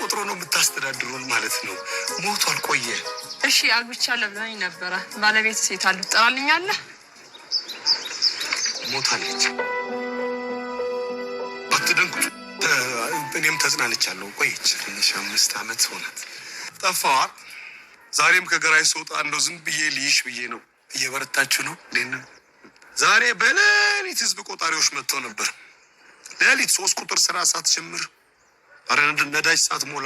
ቆጥሮ ነው የምታስተዳድሩን ማለት ነው። ሞቷል ቆየ። እሺ አግብቻለሁ ብለኸኝ ነበረ። ባለቤት ሴት አሉ ትጠራልኛለህ? ሞታለች። አትደንግጡ። እኔም ተጽናንቻለሁ። ቆየች ትንሽ 5 ዓመት ሆናት። ጠፋዋ። ዛሬም ከገራጅ ስወጣ እንደው ዝም ብዬ ልይሽ ብዬ ነው። እየበረታችሁ ነው። እንዴት ነው? ዛሬ በሌሊት ህዝብ ቆጣሪዎች መጥተው ነበር። ሌሊት 3 ቁጥር ስራ ሳትጀምር፣ ኧረ ነዳጅ ሳትሞላ፣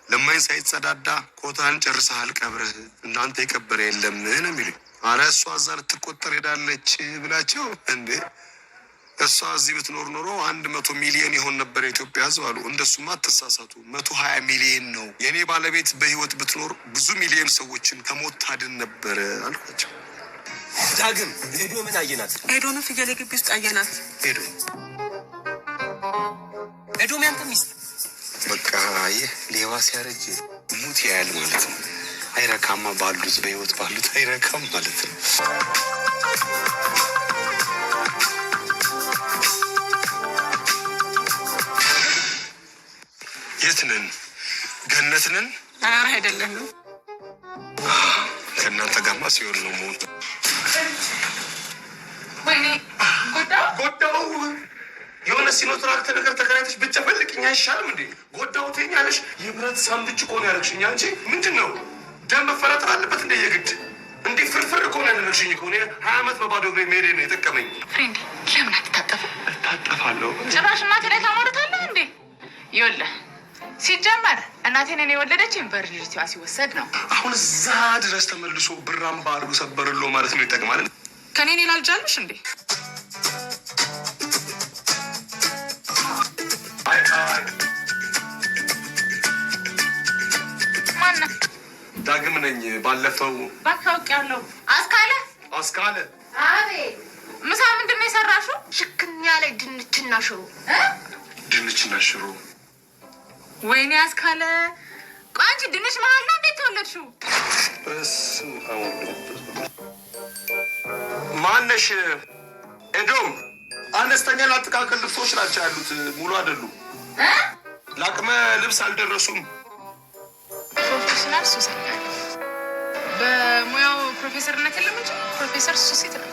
ለማኝ ሳይጸዳዳ ኮታን ጨርሰሃል ቀብረህ እናንተ የቀበረ የለም ነው የሚሉኝ። አረ እሷ እዛ ልትቆጠር ሄዳለች ብላቸው፣ እንዴ እሷ እዚህ ብትኖር ኖሮ 100 ሚሊዮን ይሆን ነበር የኢትዮጵያ ህዝብ አሉ። እንደሱማ አትሳሳቱ፣ 120 ሚሊዮን ነው። የእኔ ባለቤት በህይወት ብትኖር ብዙ ሚሊዮን ሰዎችን ከሞት ታድን ነበረ አልኳቸው። ዳግም ኤዶምን አየናት። ኤዶምን ፍየል ግቢ ውስጥ አየናት። ሄዶ ኤዶም ያንተ ሚስት። በቃ ይህ ሌባ ሲያረጅ ሙት ያያል ማለት ነው። አይረካማ ባሉት፣ በህይወት ባሉት አይረካም ማለት ነው። የት ነን? ገነት ነን? ኧረ አይደለም። ከእናንተ ጋማ ሲሆን ነው መሆን። ወይኔ ጎዳው። ጎዳው። የሆነ ሲኖትራክ ነገር ተከራይተሽ ብትጨፈልቅኝ አይሻልም እንዴ? ጎዳው ትይኛለሽ። የብረት ሳንዱች እኮ ነው ያደረግሽኝ አንቺ። ምንድን ነው ደም መፈራጠር አለበት እንደ የግድ እንዲህ ፍርፍር እኮ ነው ያደረግሽኝ እኮ። እኔ 20 ዓመት በባዶ እግሬ መሄዴ ነው የጠቀመኝ። Friend ለምን አትታጠፍም? እታጠፋለሁ። ጭራሽ እናቴ ላይ ታሟርታለህ እንዴ? ይኸውልህ ሲጀመር እናቴን እኔ የወለደችኝ virginity ዋ ሲወሰድ ነው። አሁን እዛ ድረስ ተመልሶ ብራምባ አድርጎ ሰበርሎ ማለት ነው ይጠቅማል። ከኔ እኔ ላልጃለሽ እንዴ? አይ አይ። ማነው? ዳግም ነኝ። ባለፈው እባክህ አውቄያለሁ። አስካለ። አስካለ። አቤት። ምሳ ምንድን ነው የሰራሽው? ሽክን ያለ ድንችና ሽሮ። ድንችና ሽሮ። ወይኔ አስካለ፣ ቆይ አንቺ ድንች መሀል ነው እንዴት ተወለድሽው? በስመ አብ ወወልድ ወመንፈስ ቅዱስ። ማነሽ? ኤዶም፣ አነስተኛ ለአጠቃቀል ልብሶች ናቸው ያሉት፣ ሙሉ አይደሉም። ለአቅመ ልብስ አልደረሱም። Professional ሱሰኛ ነው። በሙያው ፕሮፌሰርነት የለም እንጂ ፕሮፌሰር ሱሴት ነው።